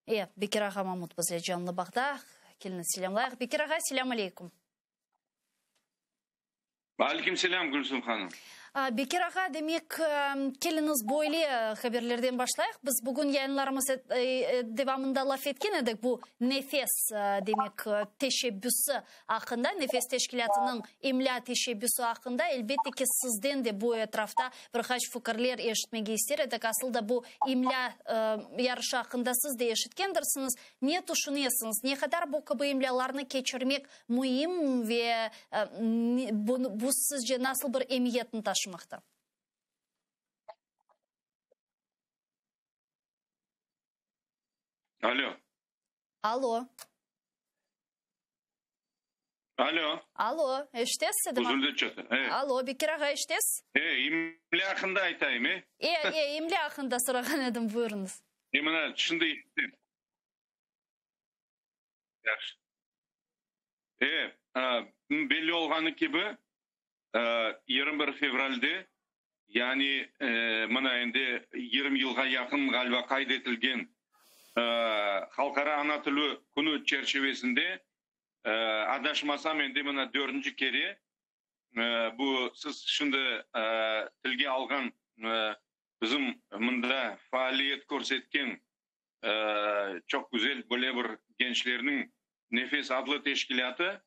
E, Bekir ağa Mamut bizle canlı bağda. Keliñiz selâmlayıq. Bekir ağa, selâm aleykum. Aleyküm selâm, Gülsüm hanım. Bekir ağa, demek, keliñiz böyle haberlerden başlayıq. Biz bugün yayınlarımız devamında laf etken edik bu Nefes, demek, teşebbüsi aqqında, Nefes teşkilâtınıñ imlâ teşebbüsi aqqında. Elbette ki, sizden de bu etrafta bir qaç fikirler eşitmege ister edik. Asıl da bu imlâ yarışı aqqında siz de eşitkendirsiñiz. Ne tüşünesiñiz, ne qadar bu kibi imlâlarnı keçirmek müim ve bu sizce nasıl bir emiyetni taşımaqta? Alo. Alo. Alo. Alo, eşitesiz Edem ağa? Üzüldi çatı. E. Alo, Bekir ağa, eşitesiz? E, imlâ aqqında aytayım, e? E, e, imlâ aqqında sorağan edim, buyurıñız. E, mına, şimdi eşitem. Yahşı. E, belli olğanı kibi, 21 fevralde, yani mına endi 20 yılğa yaqın ğaliba qayd etilgen Halqara ana tili künü çerçivesinde, adaşmasam, endi mına dördünci kere bu siz şimdi tilge alğan bizim mında faaliyet körsetken çoq güzel böyle bir gençlerniñ Nefes adlı teşkilâtı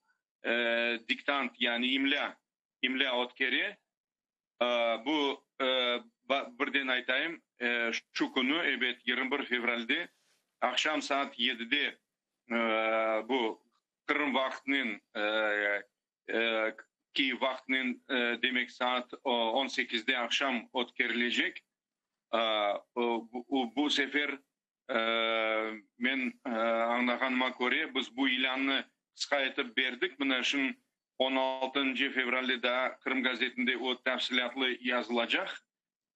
diktant, yani imlâ, imlâ ötkere. Bu, birden aytayım, şu künü, ebet, 21 fevralde aqşam saat yedide bu Qırım vaqtınen, Kiyev vaqtınen, demek, saat on sekizde aqşam ötkerilecek. Bu sefer, men añlağanıma köre, biz bu ilânnı qısqa etip berdik. Mına şun on altıncı fevralde daa Qırım gazetinde o tafsilâtlı yazılacaq.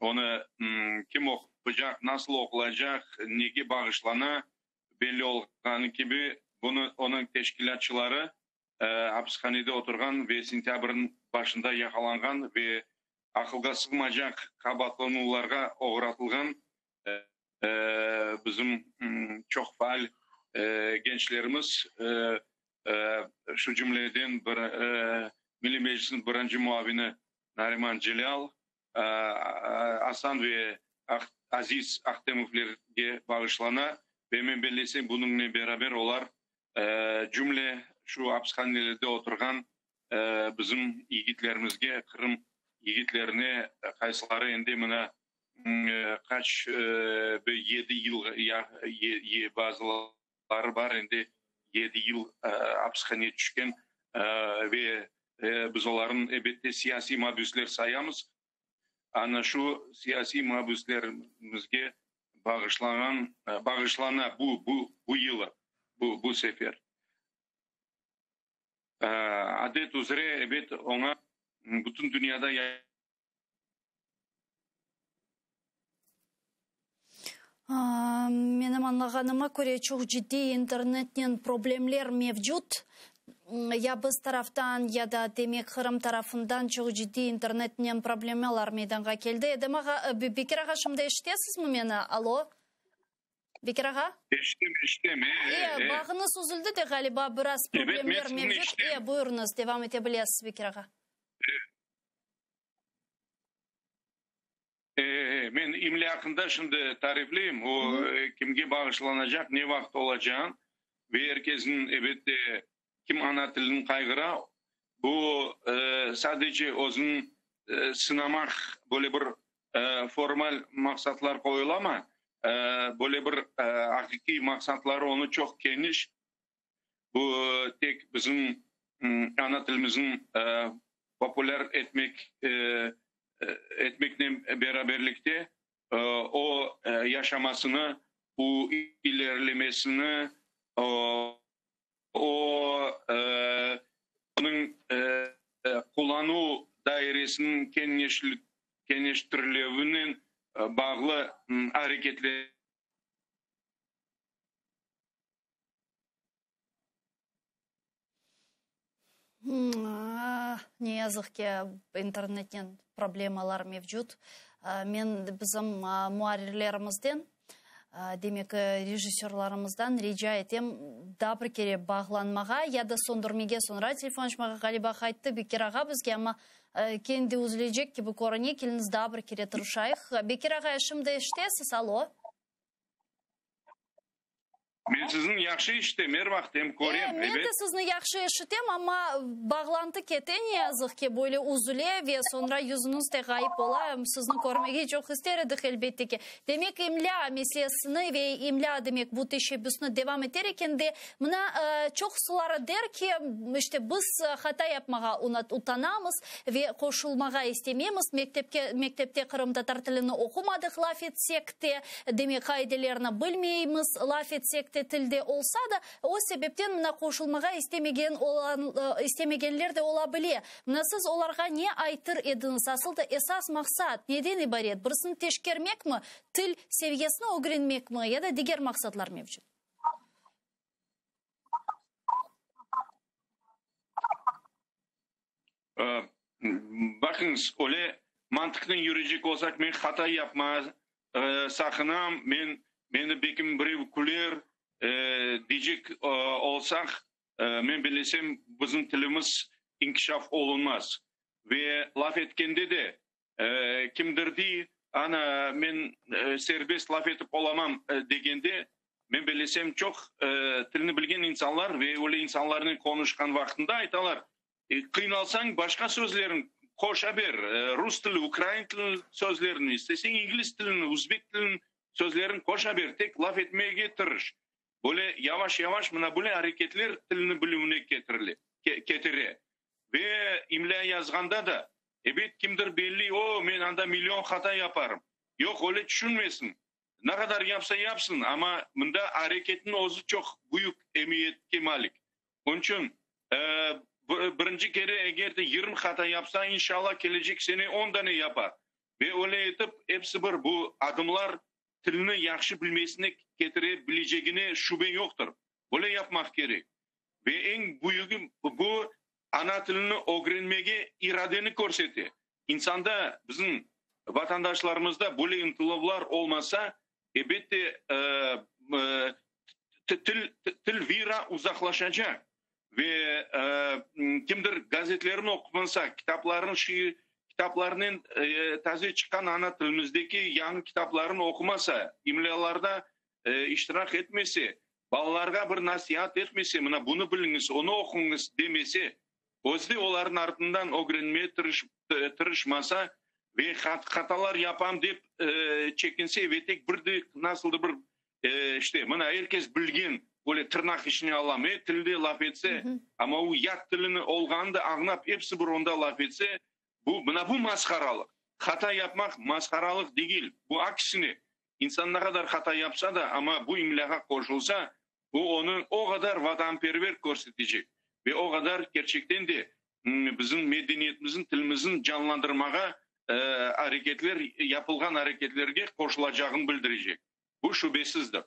Onı kim oquycaq, nasıl oqulacaq, nege bağışlana, belli olğanı kibi, bunı onıñ teşkilâtçıları apishanede oturğan ve sentâbrniñ başında yaqalanğan ve aqılğa sığmaycaq qabaatlanuvlarğa oğratılğan bizim çoq faal gençlerimiz, şu cümleden bir Milliy Meclisniñ birinci muavini Nariman Celâl, Asan ve Aziz Ahtemovlerge bağışlana ve men bellesem, bunıñnen beraber olar cümle şu apishanelerde oturğan bizim yigitlerimizge, Qırım yigitlerine, qaysıları endi mına qaç bir yedi yıl, bazıları bar endi yedi yıl apishanege tüşken ve biz olarnı elbette siyasiy mabüsler sayamız. Ana şu siyasiy mabüslerimizge bağışlanğan, bağışlana bu, bu, bu yılı, bu, bu sefer. Adet üzre, ebet, oña bütün dünyada Menim añlağanıma köre, çoq ciddiy internetnen problemler mevcut. Ya biz taraftan, ya da, demek, Qırım tarafından çoq ciddiy internetnen problemalar meydanğa keldi. Edem ağa, Bekir ağa, şimdi eşitesizmi meni? Alo? Bekir ağa? Eşitem, eşitem. E, e, e. Bağıñız üzüldi de, ğaliba, biraz problemler mevcut. E, buyurıñız, devam ete bilesiz, Bekir ağa. Men imlâ aqqında şimdi tarifleyim, o kimge bağışlanacaq, ne vaqıt olacağın ve er kesniñ, elbette, kim ana tilini qayğıra, bu sadece özüni sınamaq, böyle bir formal maqsatlar qoyulama, böyle bir aqiqiy maqsatları onı çoq keniş, Bu tek bizim ana tilimizniñ populâr etmek etmeknen beraberlikte o yaşamasını, o ilerilemesini, o onıñ qullanuv dairesiniñ keñeştirilüvinen bağlı areketler. Ne yazıq ki, internetnen problemalar mevcut. Men bizim muarrirlerimizden. Demek, rejissörlarımızdan rica etem, daa bir kere bağlanmağa ya da söndürmege, soñra telefon açmağa, ğaliba qayttı Bekir ağa bizge, amma kene de üzülecek kibi körüne, keliñiz daa bir kere tırışayıq. Bekir ağa, şimdi eşitesiz? Alo. Men sizni yahşı eşitem, er vaqıt em körem, ebet. Men de sizni yahşı eşitem, amma bağlantı kete, ne yazıq ki, böyle üzüle ve soñra yüzüñiz de ğayıp ola. Sizni körmege çoq ister edik, elbette ki. Demek, imlâ meselesini ve imlâ, demek, bu teşebbüsni devam eter eken de, mına, çoqsuları der ki, işte, biz hata yapmağa utanamız ve qoşulmağa istemeymiz, mektepke, mektepte qırımtatar tilini oqumadıq, laf etsek de, Demek, qaidelerni bilmeymiz, laf etsek de, tilde olsa da, o sebepten mına qoşulmağa istemegen olan, istemegenler de ola bile. Mına siz olarğa ne aytır ediñiz? Asıl da esas maqsat neden ibaret? Birisini teşkermekmi, til seviyesini ögrenmekmi ya da diger maqsatlar mevcut? Baqıñız, öyle mantıqnen yürüycek olsaq, men hata yapma saqınam, men, meni belkim birev küler, deycek olsaq, men bilesem, bizim tilimiz inkişaf olunmaz. Ve laf etkende de, Kimdir dey, ana, men serbest laf etip olamam, degende, men bellesem, çoq tilni bilgen insanlar ve öyle insanlarnen qonuşqan vaqtında aytalar, qıynalsañ, başqa sözlerin qoşa ber, rus tili, ukrain tiliniñ sözlerini, isteseñ, ingliz tiliniñ, üzbek tiliniñ sözlerini qoşa ber, tek laf etmege tırış. Böyle yavaş-yavaş mına böyle areketler tilni bilüvine ketirile, ketire. Ve imlâ yazğanda da, ebet, kimdir belli, o, men anda million hata yaparım. Yoq, öyle tüşünmesin. Ne qadar yapsa yapsın, amma mında areketniñ özü çoq büyük emiyetke malik. Onıñ içün, birinci kere eger de 20 hata yapsa, inşallah, kelecek sene on dane yapar. Ve öyle etip, episi bir bu adımlar tilni yahşı bilmesine ketire bilecegine şübe yoqtır. Böyle yapmaq kerek. Ve eñ büyügi, bu, ana tilini ögrenmege iradeni körsete. İnsanda, bizim vatandaşlarımızda böyle ıntıluvlar olmasa, ebette, til, til vira uzaqlaşacaq. Ve kimdir gazetlerini oqumasa, kitaplarını, şiir kitaplarınen taze çıqqan ana tilimizdeki yañı kitaplarını oqumasa, imlâlarda iştirak etmese, balalarğa bir nasiat etmese, mına bunı biliñiz, onı oquñız demese, özü de olarnıñ artından ögrenmeye tırışmasa ve hatalar yapam dep çekinse ve tek bir de nasıldır bir işte, mına er kes bilgen, böyle tırnaq içine alam, e, tilde laf etse, amma o yat tilini olğanını da añlap, episi bir onda laf etse, bu, mına bu masqaralıq. Hata yapmaq masqaralıq degil, bu aksine, insan ne qadar hata yapsa da, amma bu imlâğa qoşulsa, bu onı o qadar vatanperver körsetecek ve o qadar kerçekten de bizim medeniyetimizniñ, tilimizniñ canlandırmağa areketler, yapılğan areketlerge qoşulacağını bildirecek. Bu şübesizdir.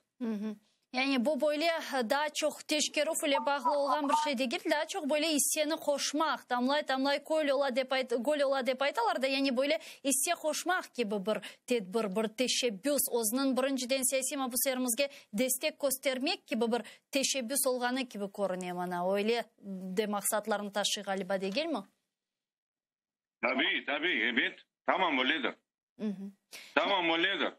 Yani bu böyle daa çoq teşkerüv ile bağlı olğan bir şey degil, daa çoq böyle isseni qoşmaq, tamlay-tamlay köl ola dep ayt, göl ola dep aytalar da, yani böyle isse qoşmaq kibi bir tedbir, bir teşebbüs, özüniñ birinciden siyasiy mabüslerimizge destek köstermek kibi bir teşebbüs olğanı kibi körüne maña, öyle de maqsatlarnı taşıy ğaliba, degilmi? Tabiiy, tabiiy, ebet, tamam öyledir. Tamam öyledir.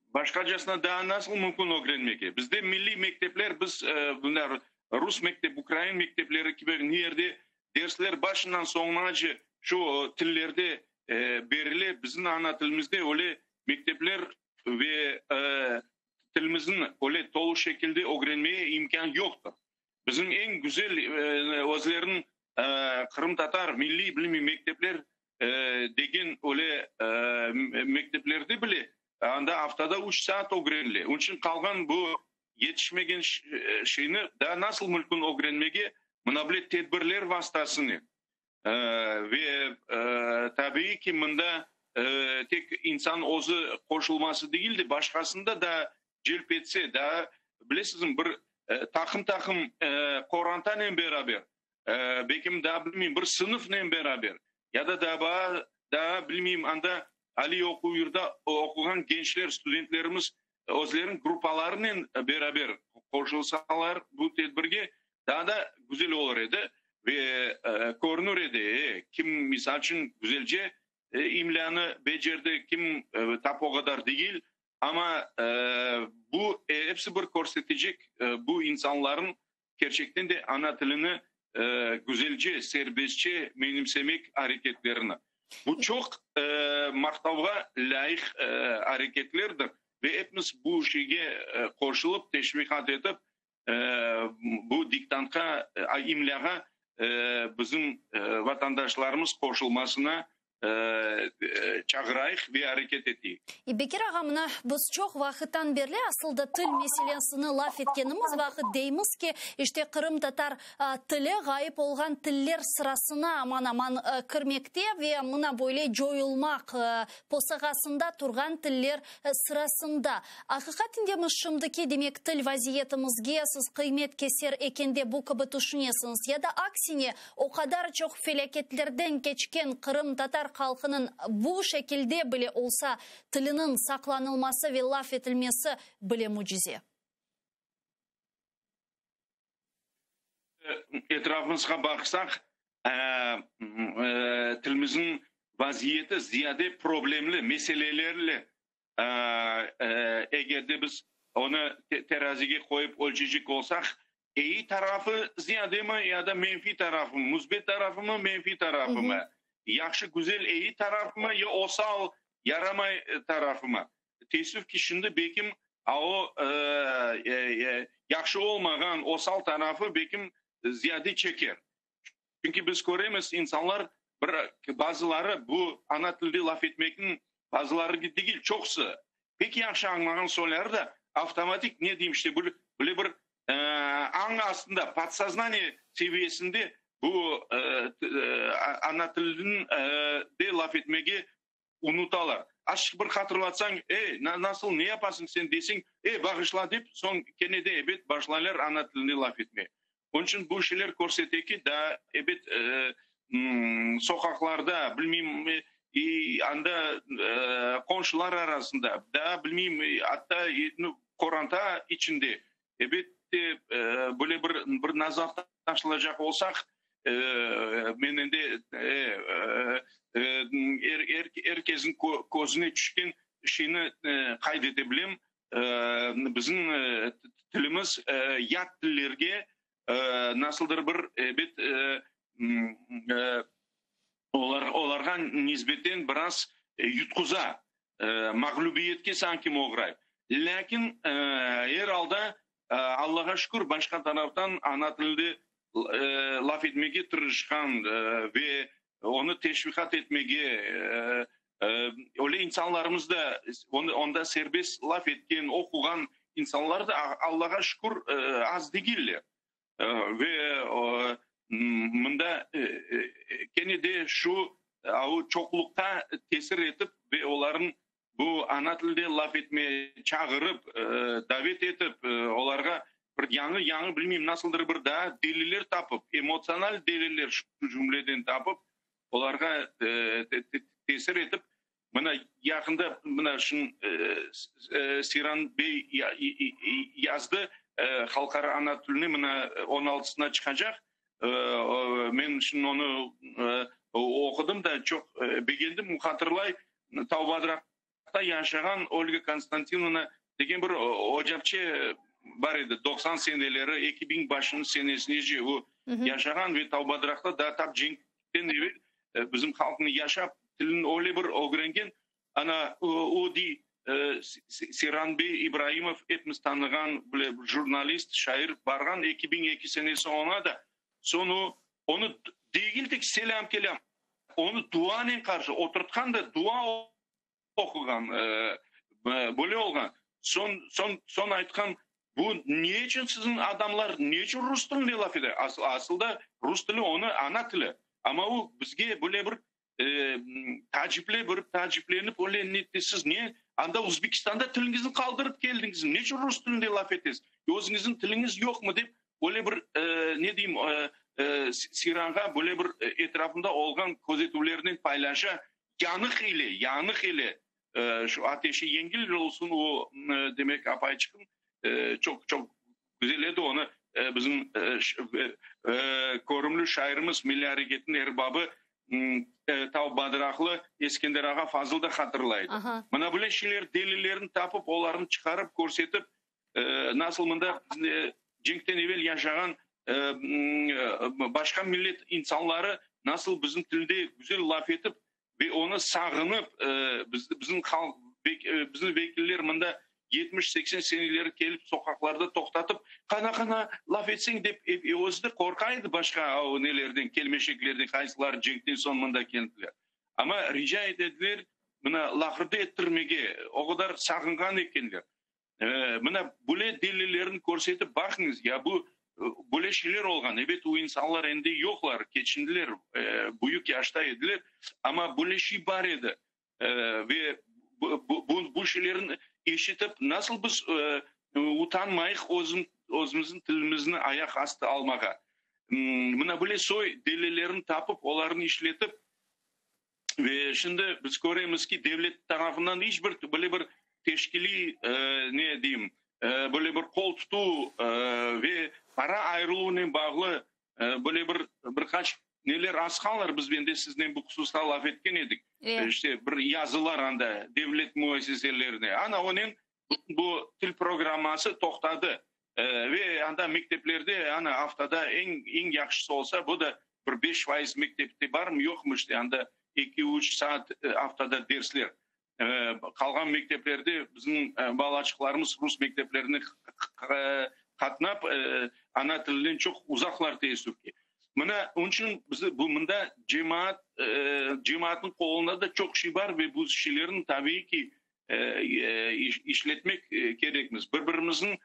Başqacasına daa nasıl mümkün ögrenmege? Bizde milliy mektepler, biz bunlar rus mektep, ukrain mektepleri kibi ne yerde dersler başından soñunace şu tillerde berile, bizim ana tilimizde öyle mektepler ve tilimizni öyle tolu şekilde ögrenmege imkân yoqtır. Bizim eñ güzel özleriniñ qırımtatar milliy bilmiy mektepler degen öyle mekteplerde bile anda aftada üç saat ögrenile. Onıñ içün qalğan bu yetişmegen şeyni daa nasıl mümkün ögrenmege mına böyle tedbirler vastasınen. Ve tabiiy ki, mında tek insan özü qoşulması degil de, başqasını da daa celp etse, daa, bilesizmi, bir taqım-taqım qorantanen beraber, belkim daa, bilmeyim, bir sınıfnen beraber, ya da daa, daa, bilmeyim, anda aliy oquv yurda oquğan gençler, studentlerimiz. özleriniñ gruppalarınen beraber qoşulsalar bu tedbirge, daa da güzel olur edi ve körünür edi, e, kim, misal içün, güzelce imlânı becerdi, kim tap o qadar degil, amma bu episi bir körsetecek bu insanların kerçekten de ana tilini güzelce, serbestçe menimsemek areketlerini. Bu çoq maqtavğa lâyıq areketlerdir ve epimiz bu şeyge qoşulıp, teşviqat etip, bu diktantqa, imlâğa bizim vatandaşlarımız qoşulmasına çağırayıq ve areket eteyik. Bekir ağa, mına biz çoq vaqıttan berli asıl da til meselesini laf etkenimiz vaqıt deymiz ki, işte qırımtatar tili ğayıp olğan tiller sırasına aman-aman kirmekte ve mına böyle coyulmaq posağasında turğan tiller sırasında. Aqiqaten de mi şimdiki, demek, til vaziyetimizge siz qıymet keser ekende bu kibi tüşünesiñiz ya da aksine o qadar çoq felâketlerden keçken qırımtatar halqınıñ bu şekilde bile olsa tiliniñ saqlanılması ve laf etilmesi bile mücize? Etrafımızğa baqsaq, tilimizniñ vaziyeti ziyade problemli, meselelerli. Eger de biz onı terazige qoyıp ölçecek olsaq, eyi tarafı ziyademi ya da menfiy tarafımı, müsbet tarafımı, menfiy tarafımı, yahşı, güzel, eyi tarafımı ya osal, yaramay tarafımı? Teessüf ki, şimdi bekim a o yahşı olmağan, osal tarafı bekim ziyade çeker. Çünki biz köremiz, insanlar, bir bazıları bu ana tilde laf etmekniñ, bazıları degil, çoqusı, pek yahşı añlağan soyları da avtomatik, ne deyim, işte, böyle bir añ astında, podsoznaniye seviyesinde bu ana tilinde laf etmege unutalar. Azçıq bir hatırlatsañ, ey, nasıl, ne yapasıñ sen deseñ, ey, bağışla dep, soñ kene de ebet başlaylar ana tilinde laf etmege. Onıñ içün bu şeyler körsete ki, daa ebet soqaqlarda, bilmeyim, anda qonşular arasında, daa bilmeyim, atta qoranta içinde, ebet de, böyle bir bir nazar taşlaycaq olsaq, men endi er er kesniñ közüne tüşken şeyni qayd ete bilem, bizim tilimiz yat tillerge nasıldır bir ebet olar olarğa nisbeten biraz yutquza, mağlübiyetke sanki oğray. Lâkin er alda, Allağa şükür, başqa taraftan ana tilde laf etmege tırışqan ve onı teşviqat etmege, öyle insanlarımız da, onda serbest laf etken, oquğan insanlar da, Allağa şükür, az degiller. Ve mında kene de şu çoqluqqa tesir etip ve olarnıñ bu ana tilde laf etmege çağırıp, davet etip, olarğa bir yañı-yañı, bilmeyim, nasıldır bir daa deliller tapıp, emotsional deliller şu cümleden tapıp, olarğa tesir etip, mına yaqında mına şunıñ Seyran bey yazdı, Halqara ana tilini mına on altısına çıqacaq, men şimdi onı oqudım da, çoq begendim, hatırlay, Tavbadraqta yaşağan Olga Konstantinovna degen bir ocapçe bar edi, 90 seneleri, 2000 başınıñ senesinece o yaşağan ve Tavbadraqta daa tap cenkten evel bizim halqnıñ yaşap, tilini öyle bir ögrengen, ana, o dey, Seyran bey İbraimov, epimiz tanığan böyle jurnalist, şair, barğan 2002 senesi oña da, soñ o, onı degil tek selâm-kelâm, onı duanen qarşı oturtqan da, dua oquğan, böyle olğan. Soñ, soñ, soñ aytqan, bu ne içün siziñ adamlar ne içün rus tilinde laf ete? Asıl da rus tili onıñ ana tili. Amma o bizge böyle bir Taacipli bir taaciplenip, öyle ne, siz ne, anda Özbekistanda tiliñizni qaldırıp keldiñiz, ne içün rus tilinde laf etesiz, özüñizniñ tiliñiz yoqmı dep, öyle bir, ne deyim, Seyranğa böyle bir etrafında olğan közetüvlerinen paylaşa, yanıq ile, yanıq ile. Şu ateşi yengil olsun, o, demek, apayçıqnıñ çoq, çoq güzel edi. Onı bizim körümli şairimiz, milliy areketniñ erbabı Tav Badraqlı Eskender ağa Fazıl da hatırlaydı. Mına böyle şeyler, delillerini tapıp, olarnı çıqarıp, körsetip, nasıl mında cenkten evel yaşağan başqa millet insanları nasıl bizim tilde güzel laf etip ve onı sağınıp, bizim halq, bizim vekiller mında 70-80 seneleri kelip soqaqlarda toqtatıp, qana-qana, laf etseñ dep, özü de qorqa edi başqa nelerden, kelmeşeklerden, qaysıları cenkten soñ mında keldiler. Amma rica etediler, mına laqırdı ettirmege, o qadar sağınğan ekenler. Mına böyle delillerini körsetip, baqıñız, ya bu böyle şeyler olğan. Ebet, o insanlar endi yoqlar, keçindiler, büyük yaşta ediler, amma böyle şey bar edi. Ve bu şeylerni eşitip, nasıl biz utanmayıq özümizniñ tilimizni ayaq astı almağa? Mına böyle soy delillerini tapıp, olarnı işletip, Ve şimdi biz köremiz ki, devlet tarafından iç bir böyle bir teşkiliy, ne deyim, böyle bir qol tutuv ve para ayırıluvınen bağlı böyle bir bir qaç neler asqanlar, biz endi siznen bu hususta laf etken edik, işte bir yazılar anda devlet müessiselerine, ana onen bu til programması toqtadı. Ve anda mekteplerde ana aftada eñ eñ yahşısı olsa, bu da bir 5% mektepte barmı, yoqmı, işte anda eki-üç saat aftada dersler. Qalğan mekteplerde bizim balaçıqlarımız rus mekteplerine qatnap, ana tilinden çoq uzaqlar teessüf ki. Mına onıñ içün biz bu mında cemaat cemaatnıñ qolunda da çoq şey bar ve bu şeylerni tabiiy ki işletmek kerekmiz. Bir-birimizniñ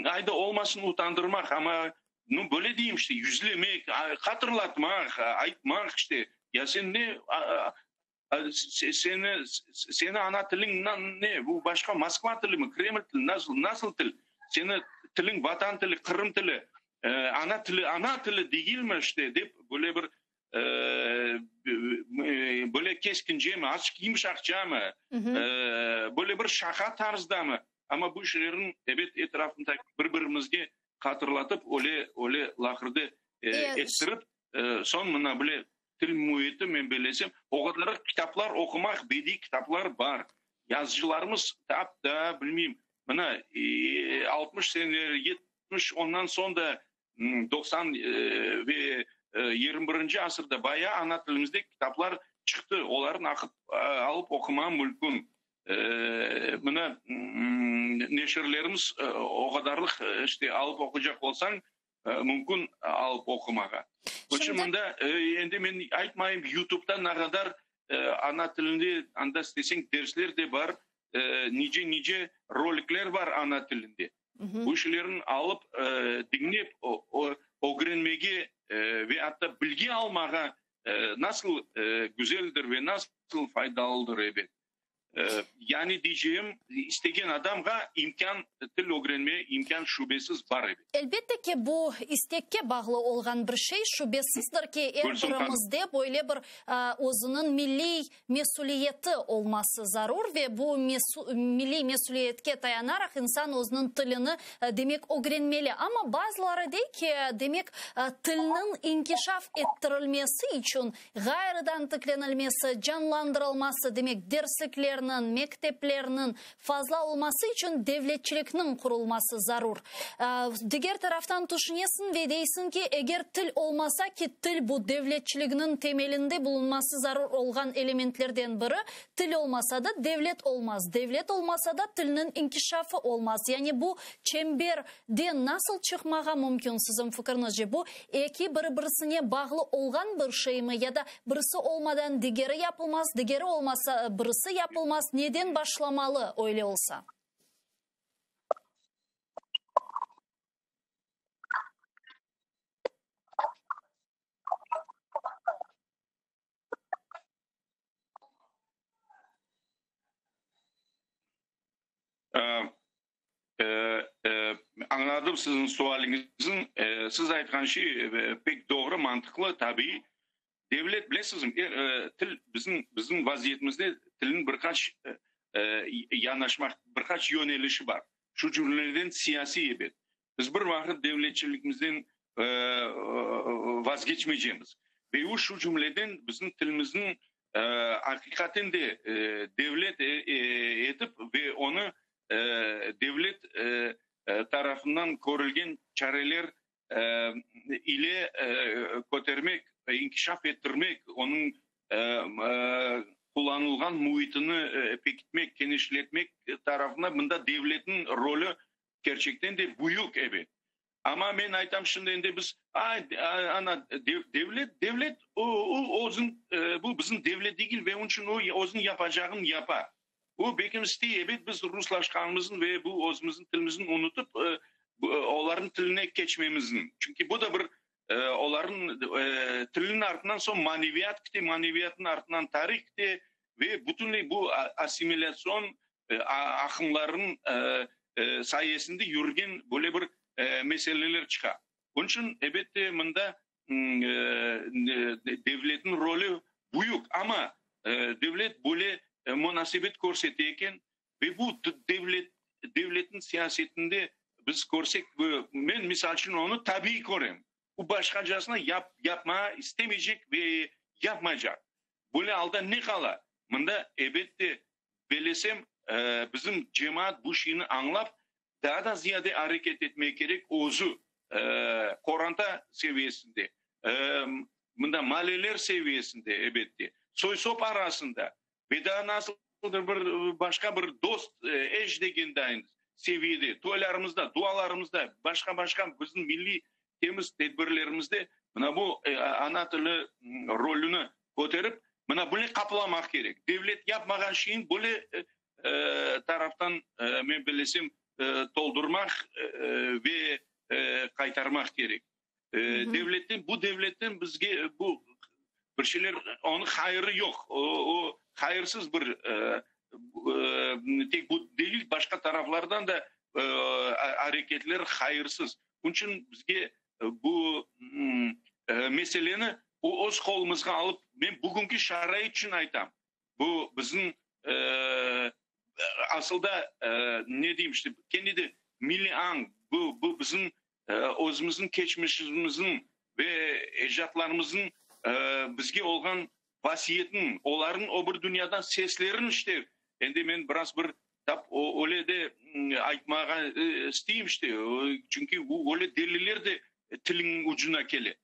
ayda olmasın utandırmaq, amma, nu, böyle deyim, işte, yüzlemek, hatırlatmaq, aytmaq, işte, ya sen ne, seni, seni ana tiliñ ne, bu başqa Moskva tilimi, Kreml tili, nasıl, nasıl til? Seni tiliñ vatan tili, qırım tili, ana tili, ana tili degilmi, işte, dep böyle bir Böyle keskincemi, azıcıq yımşaqcamı, böyle bir şaqa tarzdamı, amma bu işlerniñ, ebet, etrafında bir-birimizge hatırlatıp, öyle, öyle laqırdı ettirip, soñ mına böyle til müiti, men bellesem, o qadar kitaplar oqumaq, bediiy kitaplar bar. Yazıcılarımız tap da, bilmeyim, mına, 60 seneler, 70, ondan soñ da 90 ve 21-nci asırda bayağı ana tilimizde kitaplar çıqtı, olarnı aqıp alıp oqumağa mülkün. Mına, neşirlerimiz o qadarlıq, işte, alıp oquycaq olsañ, mümkün alıp oqumağa. Onıñ içün mında endi men aytmayım, YouTube'da ne qadar ana tilinde, anda isteseñ dersler de bar, nice-nice rolikler bar ana tilinde. Bu işlerni alıp, diñlep, ögrenmege ve atta bilgi almağa nasıl güzeldir ve nasıl faydalıdır, ebet. Yani deycegim, istegen adamğa imkân, til ögrenmege imkân şübesiz bar, ebet. Elbette ki, bu istekke bağlı olğan bir şey. Şübesizdir ki, er birimizde böyle bir özüniñ milliy mesüliyeti olması zarur ve bu milliy mesüliyetke tayanaraq insan özüniñ tilini, demek, ögrenmeli. Amma bazıları dey ki, demek, tilniñ inkişaf ettirilmesi içün, ğayrıdan tiklenilmesi, canlandırılması, demek, dersliklerniñ, mekteplerniñ fazla olması içün devletçilikniñ qurulması zarur. Diger taraftan tüşünesiñ ve deysiñ ki, eger til olmasa ki, til bu devletçiligniñ temelinde bulunması zarur olğan elementlerden biri, til olmasa da devlet olmaz, devlet olmasa da tilniñ inkişafı olmaz. Yani bu çemberden nasıl çıqmağa mümkün siziñ fikriñizce? Bu eki biri-birisine bağlı olğan bir şeymi ya da Birisi olmadan digeri yapılmaz, digeri olmasa birisi yapılmaz. Neden başlamalı öyle olsa? Añladım siziñ sualiñizni. Siz aytqan şey pek doğru, mantıqlı, tabiiy. Devlet, bilesizmi, til bizim bizim vaziyetimizde tilniñ bir qaç. yanaşmaq, bir qaç yönelişi bar. Şu cümleden siyasiy, ebet. Biz bir vaqıt devletçiligimizden vazgeçmeycemiz. Ve o şu cümleden bizim tilimizniñ aqiqaten de devlet etip ve onı devlet tarafından körülgen çareler ile kötermek, inkişaf ettirmek, onıñ qullanılğan müitini pekitmek, kenişletmek tarafında mında devletniñ rolü kerçekten de büyük, ebet. Amma men aytam, şimdi endi biz, ay, ana, devlet, devlet o, o özüñ, bu bizim devlet degil ve onıñ içün o özüniñ yapacağını yapa. O belki istey, ebet, biz ruslaşqanımıznı ve bu özümizniñ tilimizni unutıp, olarnıñ tiline keçmemizni. Çünki bu da bir olarnıñ tiliniñ artından soñ maneviyat kite, maneviyatnıñ artından tarih kite ve bütünley bu assimilâtsion aqımlarnıñ sayesinde yürgen böyle bir meseleler çıqa. Bunıñ içün, ebette, mında devletniñ rolü büyük, amma devlet böyle munasebet körsete eken ve bu devlet, devletniñ siyasetinde biz körsek, men, misal içün, onı tabiiy körem. Bu başqacasına yap, yapmağa istemeycek ve yapmaycaq. Böyle alda ne qala? Mında, ebette, Bellesem, bizim cemaat bu şeyni añlap, daa da ziyade areket etmege kerek, özü, qoranta seviyesinde, mında maleler seviyesinde, ebette, soy-sop arasında ve daa nasıldır bir başqa bir dost, eş degendayin seviyede, toylarımızda, dualarımızda, başqa-başqa bizim milliy temiz tedbirlerimizde mına bu ana tili rolüni köterip, mına bunı qaplamaq kerek. Devlet yapmağan şeyni böyle taraftan, men bellesem, toldurmaq ve qaytarmaq kerek. Devletten, bu devletten bizge bu bir şeyler, onıñ hayırı yoq. O, hayırsız bir, tek bu degil, başqa taraflardan da areketler hayırsız. Bunıñ içün bizge bu meseleni öz qolumızğa alıp, men bugünki şarait içün aytam, bu bizim asılda, ne deyim, işte, kene de milliy añ, bu, bu bizim özümizniñ keçmişimizniñ ve ecdatlarımıznıñ bizge olğan vasiyetiniñ, olarnıñ o bir dünyadan seslerin, işte, endi men biraz bir tap öyle de aytmağa isteyim, işte, çünki bu öyle deliller de tiliñniñ ucuna kele.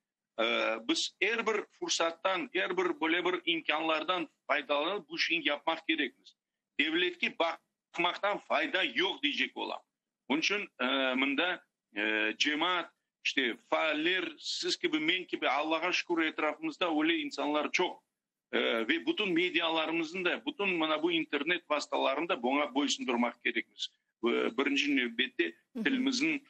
Biz er bir fursattan, er bir böyle bir imkânlardan faydalanıp bu işni yapmaq kerekmiz. Devletke baqmaqtan fayda yoq deycek olam. Onıñ içün mında cemaat, işte, faaller, siz kibi, men kibi, Allağa şükür, etrafımızda öyle insanlar çoq. Ve bütün medialarımıznı da, bütün mına bu internet vastalarını da buña boysundurmaq kerekmiz. Birinci nevbette tilimizniñ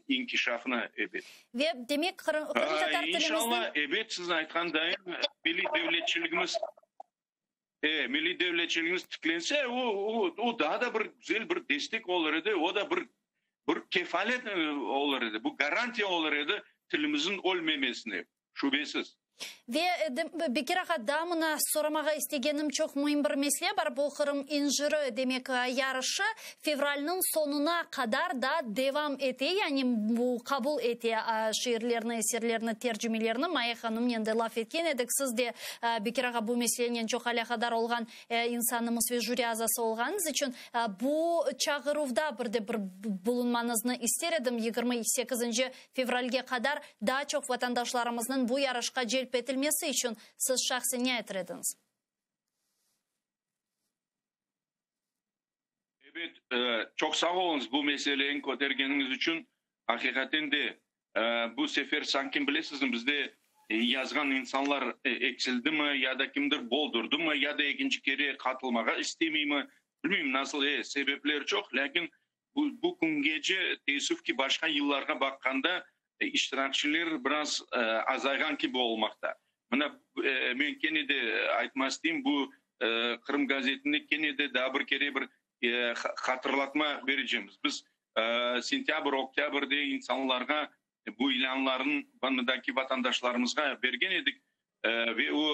inkişafına, ebet. Ve, demek, qırımtatar tilimizniñ. İnşallah, ebet, siz aytqan dayın, milliy devletçiligimiz. E, milliy devletçiligimiz tiklense, o, o, o daa da bir güzel bir destek olur edi, o da bir, bir kefalet olur edi, bu garantiya olur edi tilimizniñ ölmemesine, şübesiz. Ve, Bekir ağa, daa mına soramağa istegenim çoq müim bir mesele bar, bu Qırım inciri, demek, yarışı fevralniñ soñuna qadar daa devam ete, yani bu qabul ete şiirlerni, eserlerni, tercimelerni. Maye hanımnen de laf etken edik, siz de, Bekir ağa, bu meselenen çoq alâqadar olğan insanımız ve jüri azası olğanıñız içün bu çağıruvda bir de bir bulunmañıznı ister edim. 28 fevralge qadar daa çoq vatandaşlarımıznıñ bu yarışqa celp etilmesi içün siz şahsen ne aytır ediñiz? Ebet, çoq sağ oluñız bu meseleni kötergeniñiz içün. Aqiqaten de, bu sefer sanki, bilesizmi, bizde yazğan insanlar eksildimi, ya da kimdir boldurdımı, ya da ekinci kere qatılmağa istemeymi, bilmeyim nasıl, e, sebepler çoq, lâkin bu, bu küngece, teessüf ki, başqa yıllarğa baqqanda, iştirakçiler biraz azayğan kibi olmaqta. Mına, men kene de aytmaq isteyim, bu Qırım gazetinde kene de daa bir kere bir hatırlatma berecemiz. Biz sentâbr, oktâbrde insanlarğa bu ilânlarnı mındaki vatandaşlarımızğa bergen edik ve o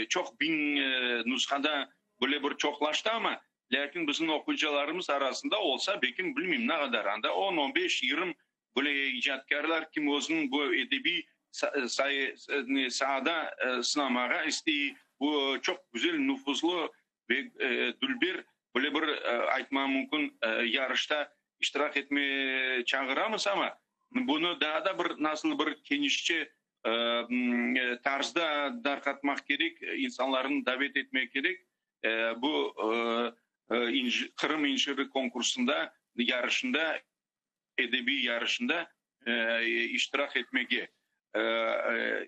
çoq biñ nushada böyle bir çoqlaştı, amma. Lâkin bizim oquyıcılarımız arasında olsa, belkim, bilmeyim, ne qadar, anda on, on beş, yigirmi böyle icatkârlar, kim özüniñ bu edebiy saada sınamağa istey, bu çoq güzel, nufuzlı ve dülber böyle bir, aytmağa mümkün, yarışta iştirak etmege çağıramız, amma bunı daa da bir nasıl bir kenişçe tarzda darqatmaq kerek, insanlarnı davet etmek kerek. Bu Qırım inciri konkursında, yarışında, edebiy yarışında iştirak etmege.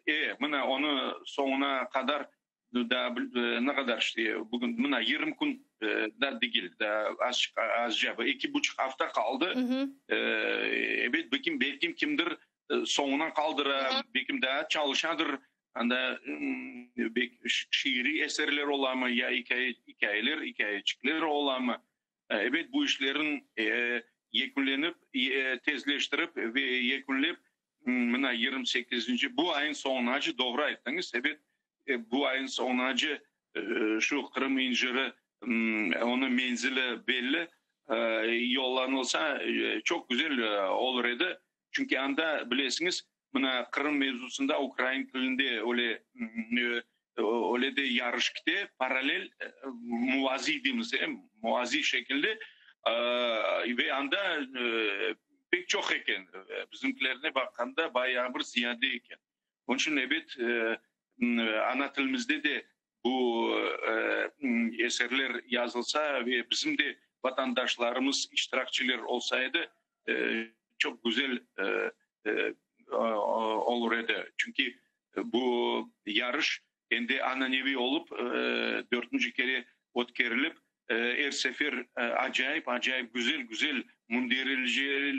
E, mına, onı soñuna qadar daa ne qadar işte, bugün mına 20 kün da degil, daa azçıq, azca, bir eki buçuq afta qaldı. Ebet, belkim, belkim kimdir soñuna qaldıra, belkim daa çalışadır, anda şiiriy eserler olamı, ya ikâye, ikâyeler, ikâyeçikler olamı. Ebet, bu işlerin yekünlenip, tezleştirip ve yekünlep, mına 28-nci, bu ayın soñunace, doğru ayttıñız, ebet, bu ayın soñunace şu Qırım inciri, onıñ menzili belli, yollanılsa, çoq güzel olur edi. Çünki anda, bilesiñiz, mına Qırım mevzusında ukrain tilinde öyle, öyle de yarış kite, parallel, muvaziy deymiz, muvaziy şekilde, ve anda pek çoq eken, bizimkilerine baqqanda bayağı bir ziyade eken. Onıñ içün, ebet, ana tilimizde de bu eserler yazılsa ve bizim de vatandaşlarımız iştirakçiler olsa edi, çoq güzel olur edi. Çünki bu yarış endi ananeviy olıp, dörtünci kere ötkerilip, er sefer acayip-acayip güzel-güzel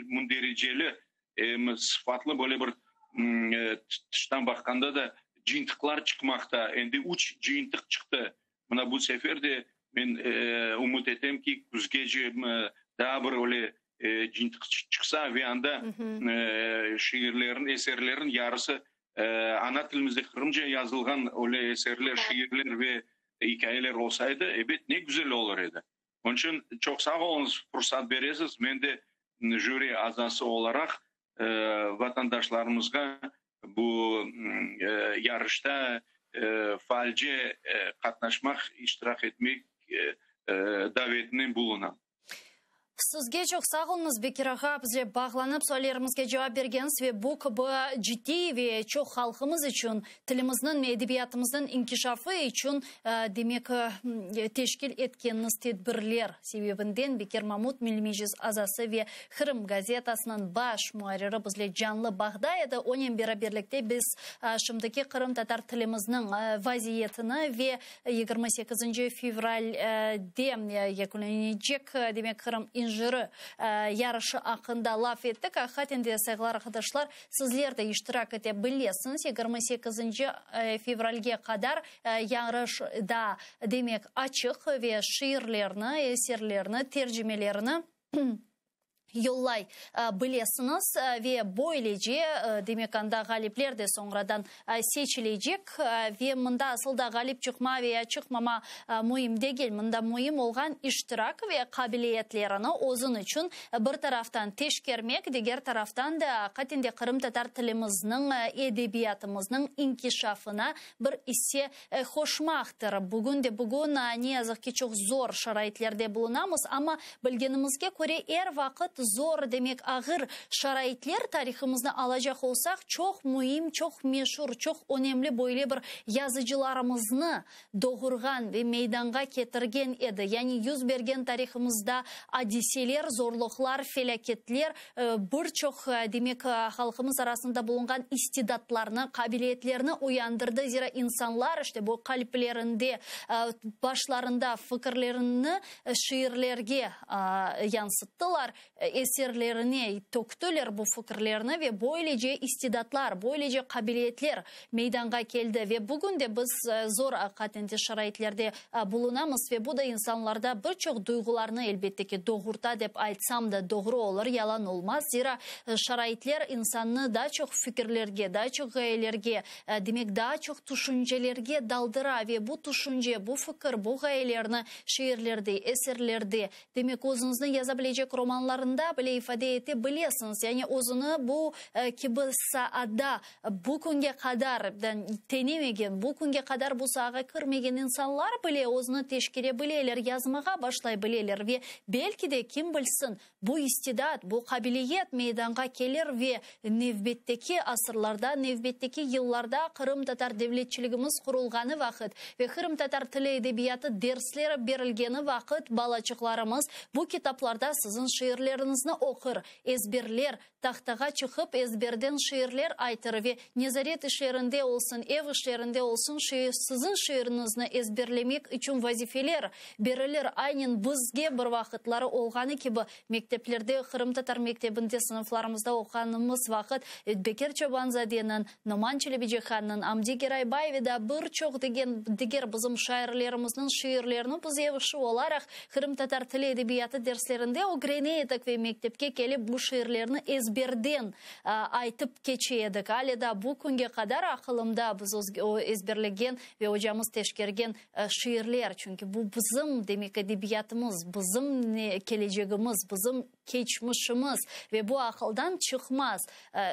mündericeli, em sıfatlı böyle bir tıştan baqqanda da cıyıntıqlar çıqmaqta. Endi üç cıyıntıq çıqtı. Mına bu sefer de men ümüt etem ki, küzgece daa bir öyle cıyıntıq çıqsa ve anda şiirlerin, eserlerin yarısı ana tilimizde qırımca yazılğan öyle eserler, şiirler ve ikâyeler olsa edi, ebet, ne güzel olur edi. Onıñ içün çoq sağ oluñız, fursat beresiz. Men de jüri azası olaraq vatandaşlarımızğa bu yarışta faalce qatnaşmaq, iştirak etmek davetinen bulunam. Sizge çoq sağ oluñız, Bekir ağa, bizle bağlanıp, suallerimizge cevap bergeniñiz ve bu kibi ciddiy ve çoq halqımız içün, tilimizniñ ve edebiyatımıznıñ inkişafı içün, demek, teşkil etkeniñiz tedbirler sebebinden Bekir Mamut, Milliy Meclis azası ve Qırım gazetasınıñ baş muarriri bizle canlı bağda edi. Onen beraberlikte biz şimdiki qırımtatar tilimizniñ vaziyetini ve 28 fevralde yekünlenecek, demek, Qırım inciri yarışı aqqında laf ettik. Aqiqaten de, sayğılı arqadaşlar, sizler de iştirak ete bilesiñiz. 28 fevralge qadar yarış daa, demek, açıq ve şiirlerni, eserlerni, tercimelerini yollay bilesiñiz ve böylece, demek, anda ğalipler de soñradan seçilecek ve mında asıl da ğalip çıqma ve ya çıqmama müim degil, mında müim olğan iştirak ve qabiliyetlerini özüñ içün bir taraftan teşkermek, diger taraftan da aqiqaten de qırımtatar tilimizniñ, edebiyatımıznıñ inkişafına bir isse qoşmaqtır. Bugün de bugün, ne yazıq ki, çoq zor şaraitlerde bulunamız, amma bilgenimizge köre, er vaqıt zor, demek ağır şaraitler tarihımıznı alacaq olsaq, çoq müim, çoq meşur, çoq önemli böyle bir yazıcılarımıznı doğurğan ve meydanğa ketirgen edi. Yani yüz bergen tarihımızda adiseler, zorluqlar, felâketler bir çoq, demek, halqımız arasında bulunğan istidatlarnı, qabiliyetlerni uyandırdı. Zira insanlar, işte, bu qalplerinde, başlarında fikirlerini şiirlerge yansıttılar. eserlerine töktüler bu fikirlerni ve böylece istidatlar, böylece qabiliyetler meydanğa keldi. Ve bugün de biz zor aqiqaten de şaraitlerde bulunamız ve bu da insanlarda bir çoq duyğularnı elbette ki doğurta dep aytsam da doğru olur, yalan olmaz. Zira şaraitler insannı daa çoq fikirlerge, daa çoq ğayelerge, demek daa çoq tüşüncelerge daldıra ve bu tüşünce, bu fikir, bu ğayelerni şiirlerde, eserlerde, demek özüñizni yaza bilecek romanlarında bile ifade ete bilesiñiz. Yani özüni bu kibi saada bu künge qadar tenemegen, bu künge qadar bu saağa kirmegen insanlar bile özüni teşkere bileler, yazmağa başlay bileler ve belki de, kim bilsin, bu istidat, bu qabiliyet meydanğa kelir ve nevbetteki asırlarda, nevbetteki yıllarda qırımtatar devletçiligimiz qurulğanı vaqıt ve qırımtatar tili edebiyatı dersleri berilgeni vaqıt balaçıqlarımız bu kitaplarda siziñ şiirleriñizni oqur, ezberler, tahtağa çıqıp ezberden şiirler aytır ve nezaret işlerinde olsun, ev işlerinde olsun siziñ şiiriñizni ezberlemek içün vazifeler berilir. Aynen bizge bir vaqıtları olğanı kibi mekteplerde, qırımtatar mektebinde sınıflarımızda oquğanımız vaqıt Bekir Çobanzadeniñ, Noman Çelebicihannıñ, Amdi Geraybay ve daa bir çoq diger bizim şairlerimizniñ şiirlerini biz ev işi olaraq qırımtatar tili edebiyatı derslerinde ögrene edik ve mektepke kelip bu şiirlerni ezberden aytıp keçe edik. Ale daa bu künge qadar aqılımda biz ezberlegen ve ocamız teşkergen şiirler, çünki bu bizim, demek, edebiyatımız, bizim kelecegimiz, bizim keçmişimiz ve bu aqıldan çıqmaz.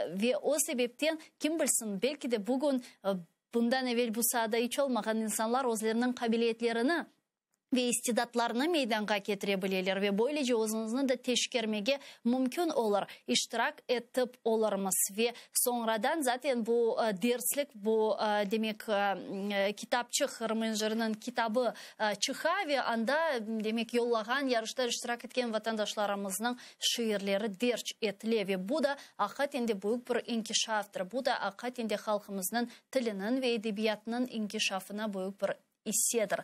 Ve o sebepten, kim bilsin, belki de bugün bundan evel bu saada iç olmağan insanlar özleriniñ qabiliyetlerini ve istidatlarını meydanğa ketire bileler ve böylece özüñizni de teşkermege mümkün olur, iştirak etip olurmız. Ve soñradan zaten bu derslik, bu, demek, kitapçıq, Qırım-İncirniñ kitabı çıqa ve anda, demek, yollağan, yarışta iştirak etken vatandaşlarımıznıñ şiirleri derc etile ve bu da aqiqaten de büyük bir inkişaftır, bu da aqiqaten de halqımıznıñ tiliniñ ve edebiyatınıñ inkişafına büyük bir issedir.